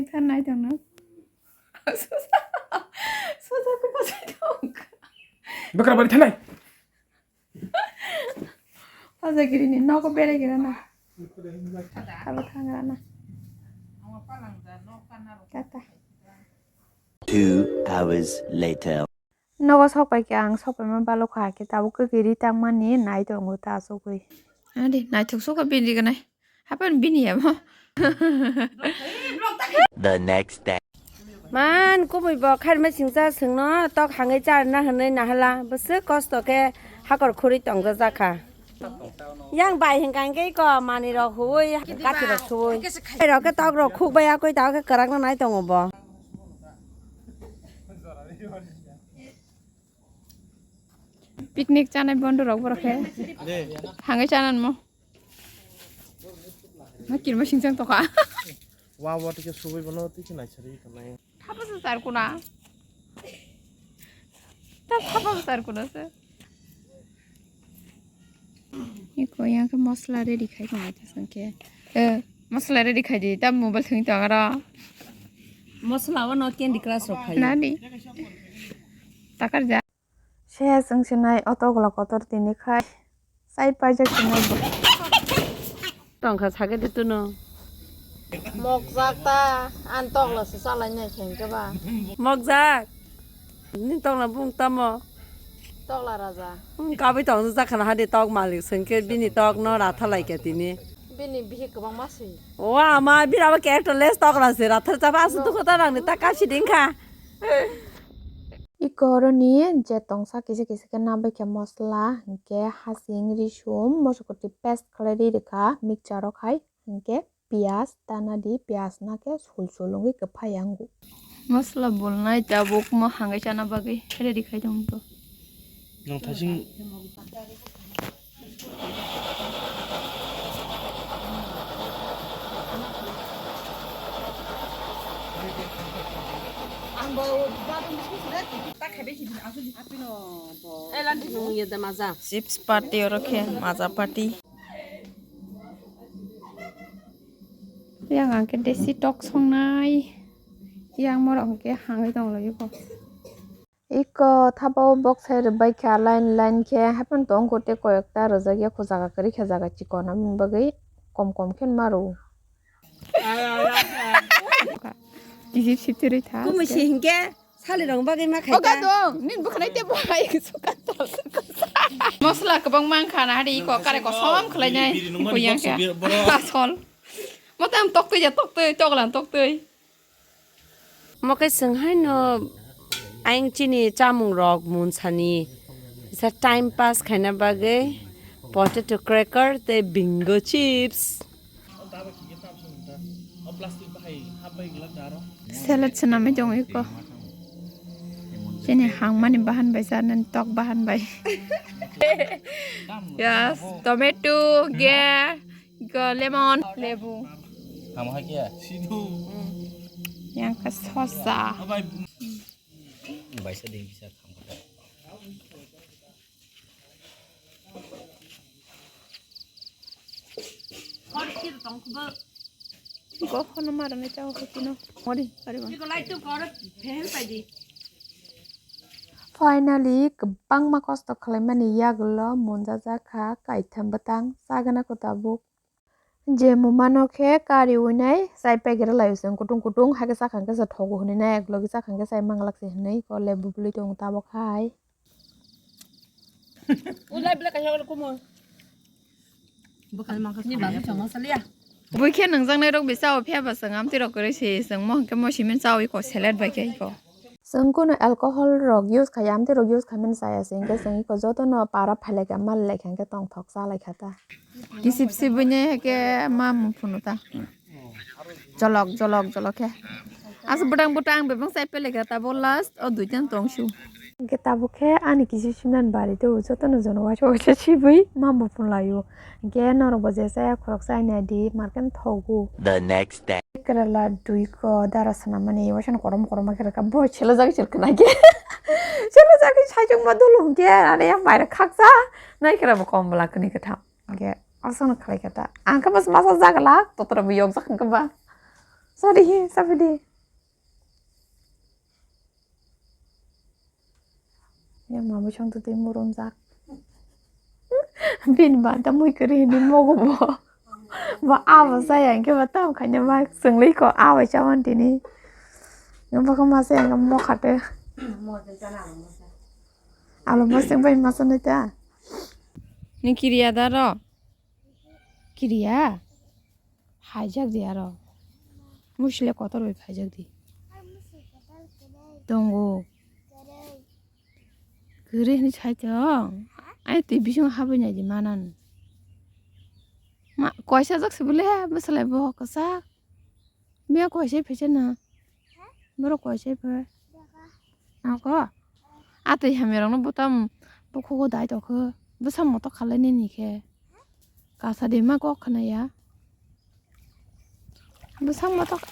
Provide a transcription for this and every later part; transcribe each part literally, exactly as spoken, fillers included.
Thanai tongno. Soja, soja ko pasai tong. Bakra bari thanai. Pajagiri ni nogo berai gira na. Abo thangra na. Tata. Two hours later. Nogo sokpai khe ang sokpaima balokha khe tabuk kwgiri tangmani nai tongo ta asugwi. Adi naithok sokha bini gwnai. Hapan bini ya mo. The next day. Man, kubui bo khairma singcha singno tok hangwi charna hwnwi nahala. Bwswk kosto khe hakor khuri tongjajakha. Yang bai hwnkha hwnkhe ko manwi rok huwi, kathi rok suwi. Bai rok khe tok rok khuk bai yakwi ta khe kwrak no nai tongo bo. Picnic chanai bondo rok borok khe. Hangwi chananmo. Ma kirma singchang tokha. Wa wa tike suwi bono tike naisari kanai. Thapa se sar kuna. Ta thapa se sar kuna se. Iko yang ke masala ready khai ko ta sangke. Eh, masala ready khai di ta mobile thung to agara. Masala wa no Candy Crush rok khai. Nani. Takar ja. Se chwng sinai oto gula kotor tini khai. Side paijak sinai bo. Tongkha sake de tuno. Mokjak ta, an tokla se chalai nai khe hwnkhe ba. Mokjak. Ni tokla bung tamo. Tokla raja. Bung kabui tong jak khana hadi tok malik sengke bini tok no ratha lai khe tini. Bini bihik kwbang ma swi. Wa ma bira ba character less tokla se ratha chapa asu dukho ta rang ni ta kapsi ding kha. Iko oroni je tongsa kisa kisa khe nabai khe mosla, hinkhe hasing, risum, moso kwtwi paste khlai ri rwkha mixture o khai, hinkhe piyaj, tana di piyaj na khe sul sul wngwi kwphai yango. Mosla bulnai tabuk mo hangwi chana bagwi ready khai tongo. Nwng thasing. Chips party oro khe maja party. Yang ang khe desi tok songnai. Yang morok hwnkhe hangwi tonglaio bo. Iko thapa o boksai rwbai kha line line khe, haphano tongo tei koyekta rwjak ya, kho jaga kwrwi kha, jaga chikon, aboni bagwi kom kom khe ma rw. Tiji sitiri tha. Kumui se hinkhe sali rong bagwi ma khai. Oga ta dong, nin bwkhanai tei bo hai suka ta suka. Mosla kwbang mang kha na, hari iko kare kosom khlai nai. Iko yang khe. Asol. Motam tok twi ya, tok twi, toklan tok twi. Omo khe chwng haino ayang chini chamung rok munsani kisa time pass khaina bagwi potato cracker tei bingo chips. Salad swnamwi tongo iko. Chini hangmani bahan bai, chanani tok bahan bai. Yes, tomato, ge, Iko lemon, lebu. Tamo hai khe? Sidu. Yang khe sosa. Bai sa ding bisa kham khe. Iko hono maro ne chao hotino. Mori, ari ba. Iko light to kor phel pai di. Finally, kwbangma kosto khlaimani yagulo monjajak kha kaitham bwtang, chagana kho tabuk. Je mumano khe kari winai chai paikera lai chwng kutung kutung, hai khe chakha khe se thogo hwnwi nai, eklogi chakha khe chai manglak se hwnwi ko lebu bwlwi tongo tabok hai. Ulai bwlai kaisa kumo. Bwkhal mangkha ni bagwi chama saliya. Bui khe nungjaknai rok bai chao phiya ba chwng amtwi rok kwrwi se chwng mo hwnkhe mo simin chawi ko salad bai khe ko. Chwng kunu alcohol rok use khaiya, amtwi rok use khaimani chaya se, hinkhe chwng iko jotono para phailaikha, malilaikha, hinkhe tongthok chalaikha ta. Kisip sibui ne heke ma mung phunu ta. Jolok, jolok, jolok khe. Aswk bwtang bwtang bebak chai pelegra tabuk last o duitan tong su. Hinkhe tabuk khe ani kisip simnani bari do, jotono jono waisa waisa sibui ma mung phunlaio. Hinkhe norok bo je chaya khorok chai nai di, marken thogo. The next day. Kerala dui ko dara swnamani, waisano korom korom khe rwkha. Bo selajagwi se rwkha nai khe. Selajagwi saichung ma dulum khe, ani yang bai rok khaksa. Nai khe rabo kom bwla kwnwi kwtham. Hinkhe aswkno khlai khe ta. Ang khe mas masa jagala, totra bo yokjak hinkhe ba. Sorry, sabi di. Ya, mama song tu tei murung jak. Bin ba ta mui kari hindi mogo bo. Ba abo saya ke ba tam kanya ba sengli ko abo cawan tini. Yang ba ko masa yang mo khate. Alo mo seng bai masa nai ta. Ni kiriya daro. Kiriya. Phaijak di aro. Musile kotor bai phaijak di. Tongo. Kwrwi hwnwi sai tong. Ai twi bising habwi nai di manan. Ma koisa jak se bole bwsalai bo kwchak. Miya koisa phaisa na. Borok koisa pha. Noko. Atwi hamya rokno butam bukhugo dai tokho. Bwsa motok khalai nini khe. Kasa de ma kok khna ya. Bwsa motok.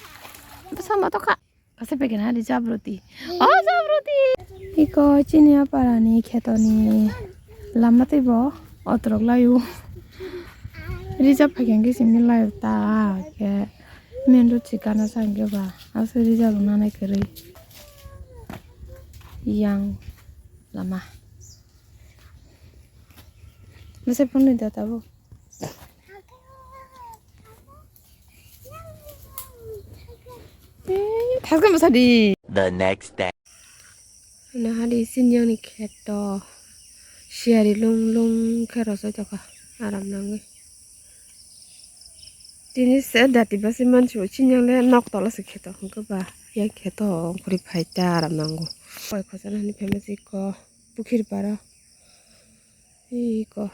Bwsa motok kha. Kasa pekena di jabroti. O jabroti. Iko chini aparani khetoni lama tei bo otrok layu. Reserve phaikhe simi layu ta khe main road sikana sa hwnkhe ba. Aswk reserve rok nanai kwrwi. Yang lama. Masa phone ni data bo. Eh, thasgam sadi. The next day. Nahadi sinyang ni kheto siyari lung lung khe rosoi tokha aram nangwi. Tini se dati basi mansi bo sinyang le nok tola se kheto hwnkhe ba yang kheto ongkhorwi phai ta aram nango. Koi khosana hwnwi phaima se ko pukhir paro. Iko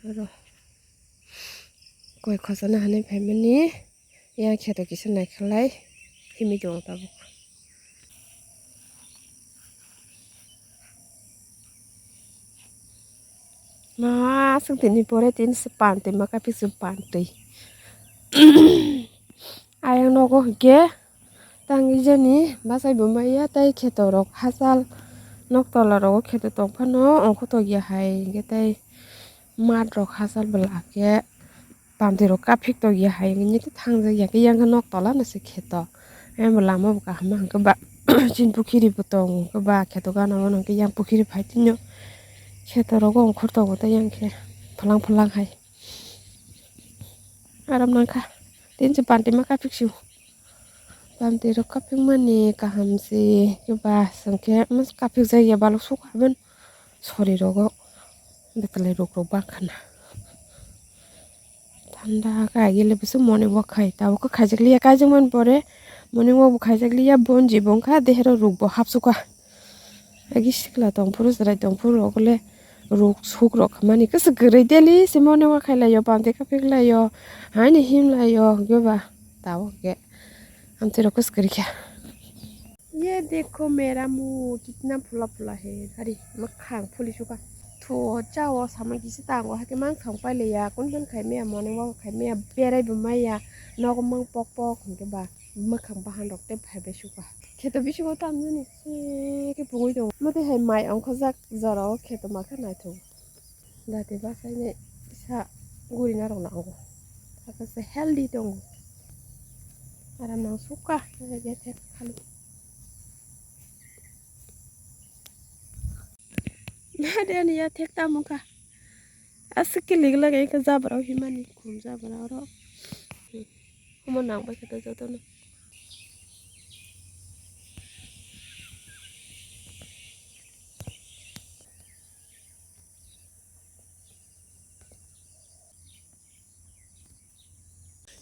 aro koi khosana hwnwi phaimani yang kheto kisa naikhalai himwi tongo tabuk. Ma aswk tini pore tini se pantwi ma kaphik se pantwi. Ayang nogo hwnkhe tangwi jani bachai bo maya tei kheto rok hachal nok tola rogo kheto tong phano ongkho tokya hai hwnkhe tei mat rok hachal bwla khe pantwi rok kaphik tokya hai hwnkhe thangjak ya khe yang nok tola no se kheto. Ayang bo lama bo kaham ma hwnkhe ba chini pukhiri bo tongo hwnkhe ba kheto gana o hwnkhe yang pukhiri phai tini kheto rogo ongkhor tongo tei yang khe phalang phalang hai. Aram nangkha. Tini se panti ma kaphik sio. Panti rok kaphik mani kaham se. Khe ba sengkhe mas kaphik jaya balok sok haben. Sori rogo. Betalai rok rok bangkha na. Thanda ka gele bisu morning walk khai. Tabo khe khaijak liya kaijak man pore. Morning walk bo khaijak liya bonji bongkha dehero rok bo hapsukha. Agi sikla tongphuru chwrai tongphuru rok le ruk suk rok mani kisa kwrwi daily se morning walk khai laio panti kaphik laio haini him laio hwnkhe ba tabuk khe amtwi rok kisa kwrwi kha. Ye dekho mera muh kitna phula phula hai hari mwkhang phuli sukha. Thu o cha o samung kisa tango hakhe mangthang pailiya kun kun khai maya morning walk khai maya berai bo maya nogo mang pok pok hwnkhe ba mwkhang bahan rok tei phaibai sukha. Kheto bisingo tamjani se khe pungwi tongo. Mwtwi hai mai ongkhorjak jorao kheto makhe naithok. Dati basainai sa gurina rok nango. Sakhe se healthy tongo. Aram nang sukha, ya thek khali. Nade ani ya thek tamungkha. Aswk kilik lagai khe jabra o himani khum jabra oro. Omo nang bai khe jotono.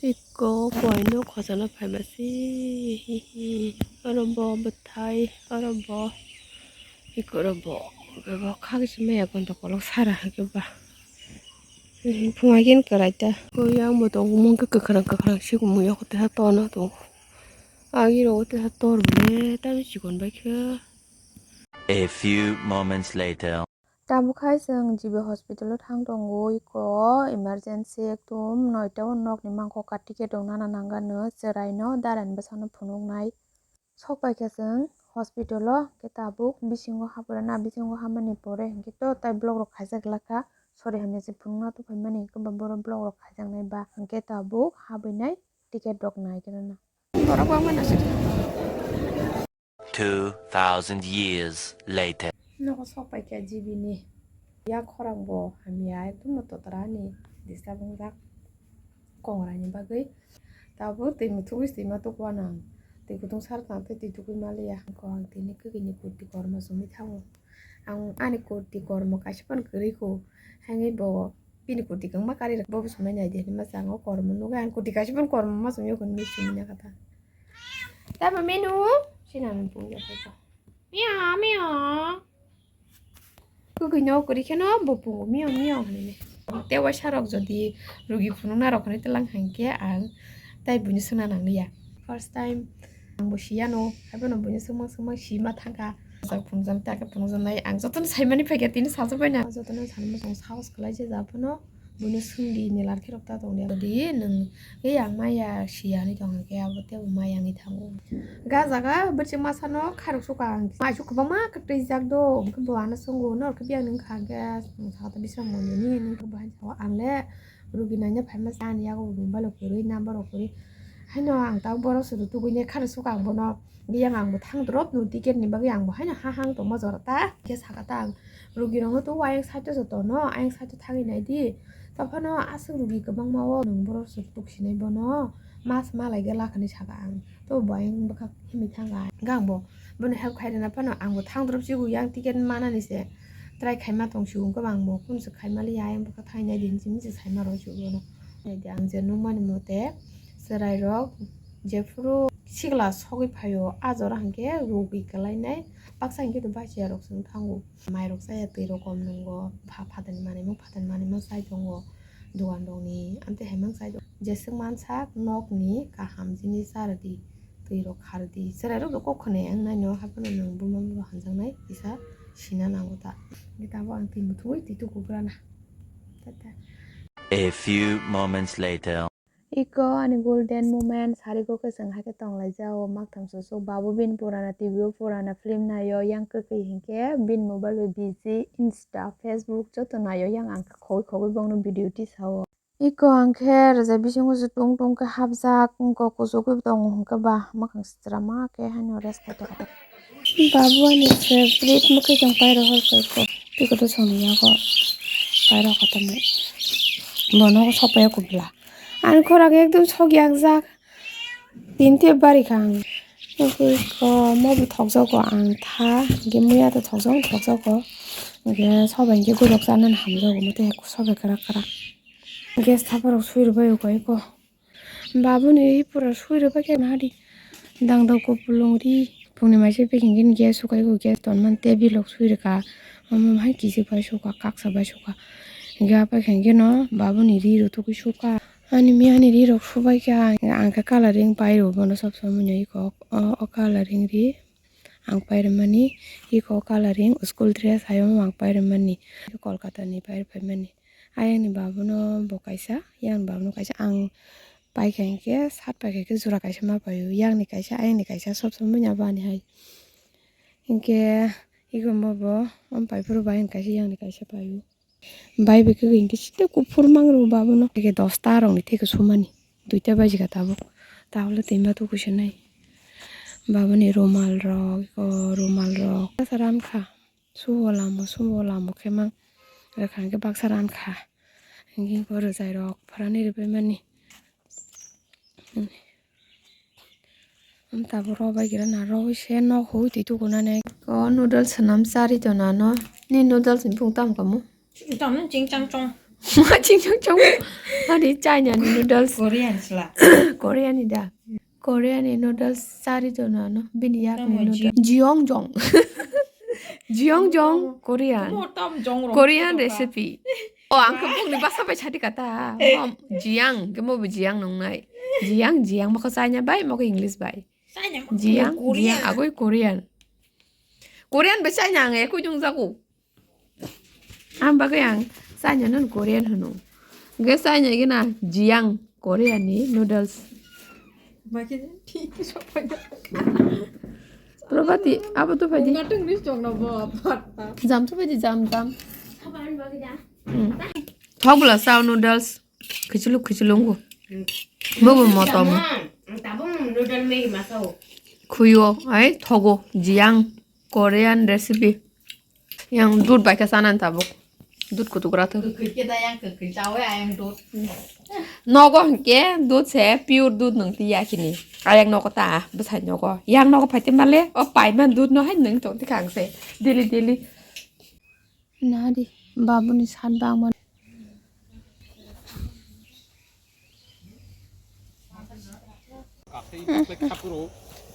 Iko koino khojana phaima se, hihi, oro bo bwthai, oro bo iko oro bo, bo khagwi se maya gonta kolok sara hwnkhe ba. Phunga gini kwrai ta. Ko yang bo tongo mungkhe kwkhwrang kwkhwrang sikumung yokhe teha tono tongo. Agi rogo teha tor bole tamo chikon bai khe. A few moments later. Tabuk hai chwng G B hospital o thang tongo, iko emergency ekdom noita o nokni mangkok ka ticket rok nana nangano, chwraino darani bwsano phunuknai. Sok pai khe chwng hospital o, khe tabuk bisingo habrana, bisingo hamani pore hinkhe to tai block rok khaijak lakha, sori hamya se phunukna tubuphaimani, hwnkhe ba borok block rok khaijaknai ba hinkhe tabuk habwi nai ticket rok nai khe nana. Borok wngmano aswk. Two thousand years later. Nogo sok pai kha G B ni. Yak khorang bo hamya, ekdom no totra ni disturb wngjak kongra ni bagwi. Tabuk twi muthungwi swima tukwa nang. Twi kutung sar tang tei twi tugwi maliya. Ko ang tini kwkwi ni kurti kormo chumui thango. Ang ani kurti kormo kaisa phano kwrwi kho. Hangwi bo bini kurti kwbangma kari rok bo swmai nai di hinwi masa ang o kormo nugwi ang kurti kaisa phano kormo ma chumui kho hinwi swmai nai kha ta. Tamo menu sina nang pung ya kha. Mia mia. Kwkwi no kwrwi kheno bo pungo mia mia hinwi. Tei waisa rok jodi rugi phunukna rok hinwi tlang hangkhe ang tai buino swngna nangliya. First time ang bo siyano, haiphano buino swngmang swngmang sima thangkha. Sak phunukjak ta khe phunukjaknai ang jotono saimani phaikha tini sajak baina. Jotono sanmung song sahos khlai je ja phano. Buino swngdi ni larkhe rok ta tongdi. Jodi nwng ei ang maya siya hinwi tong khe abo tei bo maya wngwi thango. Ga jaga bwrwchwk masa no khairok suka ang. Mai su kwbangma kwtwi jak do. Hwnkhe bo ano swngo norok khe biyang nwng kha hwnkhe nwng sakha ta bisrang moni ni nwng khe bo hai sao ang le rugi naina phaima sa ani yago bo balo kwrwi number rok kwrwi. Haino ang ta borok se rw tugui ne khairok suka ang bono. Biyang ang bo thang drop no ticket ni bagwi ang bo haino ha hang tongma jora ta khe saka ta ang. Rugi rokno to ayang side o jotono ayang side o thangwi nai di. Tophano aswk rugi kwbangma o nwng borok se tuksinai bono mas malai gela hinwi saka ang. To bo ayang bwkha himwi thangkha ang bo bono help khai rwna phano ang bo thang drop sigo yang ticket manani se try khaima tong sigo wngkhe bo ang bo phone se khaima liya ayang bwkha thangnai di hinwi se saima rw sigo bono. Nai di ang je nukmani mote chwrai rok jephuru sikla sogwi phaio, a jora hwnkhe rugwi kwlainai, baksa hwnkhe to bachiyarok chwng thango. Mairok chaya, twi rok kom nwngo, pha-, phatarni manwi mung, phatarni manwi mung chai tongo, dogan rokni amtwi hai mung chai tongo. Jeswk mansak nokni kaham jinis cha rwdi, twi rok kha rwdi. Chwrai rok bo kok khwnai wng nai no, haphano nwng buma buma hamjaknai kisa sina nango ta. Hwnkhe tabuk ang twi muthungwi twi tukugrana. Tata. A few moments later. Iko ani golden moment, sarigo khe chwng hai khe tonglaijao, maktham susuk, babu bini purana T V o purana film naio, yang kwkwi hinkhe bini mobile bai busy, Insta, Facebook joto naio, yang ang khe khogwi khogwi bongno video tisao. Iko ang khe rwjak bisingo se tung tung khe hapjak, wngkha kuchugwi tongo hinkhe ba, mwkhang sitra ma khe haino rest khai tongkha. Babu ani favorite mwkhwtwng pairok hor khe iko. Tei kotor songni yago pairok kotorni. Bo nogo sok paio kubla. Ani khorang ekdom sok yakjak. Tini tei bari kha ang. Nugui ko mo bo thokjago ang tha. Hingke muya to thokjago, thokjago. Hingke sobai hingke gurok chanani hamjago, mote sobai kwrak kwrak. Gas thaparok sui rwbaio koi ko. Babuni ri pura sui rwbaikhe nahadi. Dangdao kupulung ri. Phungni maise pekingkhe gas sukaikho, gas tonmani tei bilok sui rwkha. Omo hai kichik bai sukha, kaksa bai sukha. Hingke apaikha hingke no babuni ri rw tugui sukha. Ani miyani ri rok subaikha ang, ang khe coloring pairw bono sob somoi no iko o, o coloring ri ang pairwmani, iko o coloring school dress hayung ang pairwmani, Kolkata ni pairw phaimani. Ayangni babuno bo kaisa, yang babuno kaisa, ang paikha hingke sat paikha hingke jora kaisa ma paio, yangni kaisa, ayangni kaisa sob somoi no bani hai. Hingke iko mo bo, om paipuru bai hingke kaisa yangni kaisa paio. Bai bai khe hingke site kuphur mang rw babono. Theke dosta rokni theke sumani. Duita baji kha tabuk. Tabuk le twima tuku se nai. Babuni rumal rok, iko rumal rok. Baksa rankha. Subo lamo, subo lamo khe mang. Rwkha hingke baksa rankha. Hingke iko rwjai rok pharani rwbaimani. Tabuk rw bai kira na rw se nok hui twi tukunani. O noodles swnam chari tonano. Ni noodles ni bung tam kamo? Tam ching chang chong. Ma ching chang chong. Ani China ni noodles. Korean sla. Korean ni da. Korean ni noodles chari tonano. Bini yak ni noodles. Jiong jong. Jiong jong Korean. Korean recipe. O, ang khe bokni basa bai sadi kata. Mom, jiang, khe mo bo jiang nongnai. Jiang, jiang, mokho China bai, mokho English bai. Jiang, jiang, agoi Korean. Korean bai China ang ekoi jung jago. Ang bagoi ang China non Korean hono. Ge China gina jiang, Korean ni noodles. Probati, abo to phaidi. Jam to phaidi, jam, jam. Thok bwla sao noodles. Khichiluk, khichiluk wngkho. Bobo motom. Noodle Maggi masao. Khuyo, ai thogo, jiyang Korean recipe. Yang dud bai khe chana tabuk. Dud kutugra tho. Kwkhwi khe da yang kwkhwi chawi ayang dud. Nogo hwnkhe dud se pure dud nung tiya kini. Ayang nogo ta bwsai nogo. Yang nogo phaite male o paiman dud no hai nung tong tikha ang se. Daily daily. Nadi babuni sat bangma.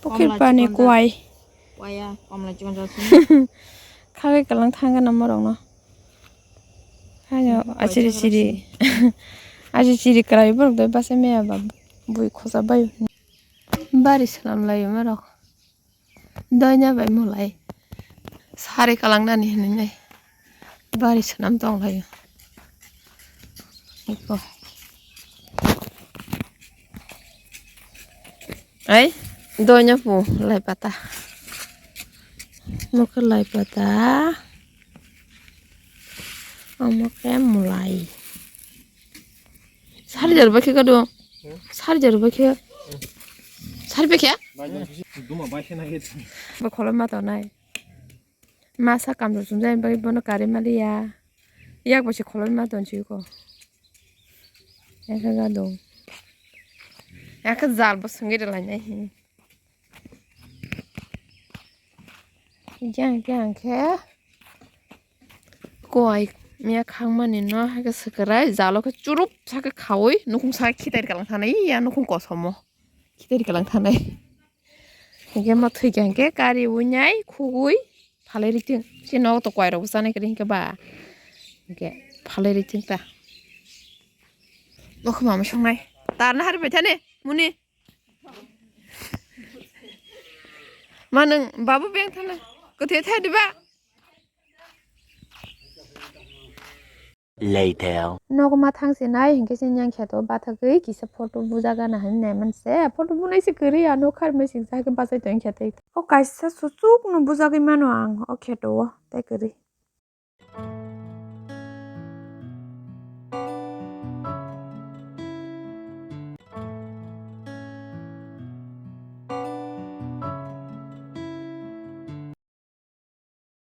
Pukhir pani kwai. Waya, komla chikon jasin. Khagai kalang thangga na morokno. Hayo, achiri chiri. Achiri chiri kwlai borok doi basa meya ba bui khosa bai. Bari swnam lai marok. Doina bai mulai. Sari kalang nani hinwi nai. Bari swnam tong lai. Iko. Ai, doina pu lai pata. Mokhe lai pata. Omo khe mulai. Sari jar bakhe kado. Sari jar bakhe. Sari bakhe? Ba kholom ma tonai. Masa kamjor chumjani bagwi bono kari maliya. Yak bo se kholom ma tonsi ko. Yak ga dong. Yak jal bo swngi de lainai hi. Jang jang khe. Kowai miya khangmani no hai khe swkrai jalo khe churup sa khe khaui nukhung sa khitai kalang thanai ya nukhung kosomo khitai kalang thanai. Hingke ma thwi khe hingke kari ui nai khugui phalai rithing se nogo to kowai rok bo chanai kwrwi hingke ba hingke phalai rithing ta. Nokho mama songnai tarna hari bai thani muni. Manung babu beng thana. Kothe thai diba? Later. Nogo ma thang se nai hinkhe se nyang kheto bathagwi kisa photo bujaga na hinwi nai man se. Photo bunai se kwrwi ano khar mechik jahai khe bachai tong kheto. O kaisa suchuk no bujagwi mano ang o kheto o tei kwrwi.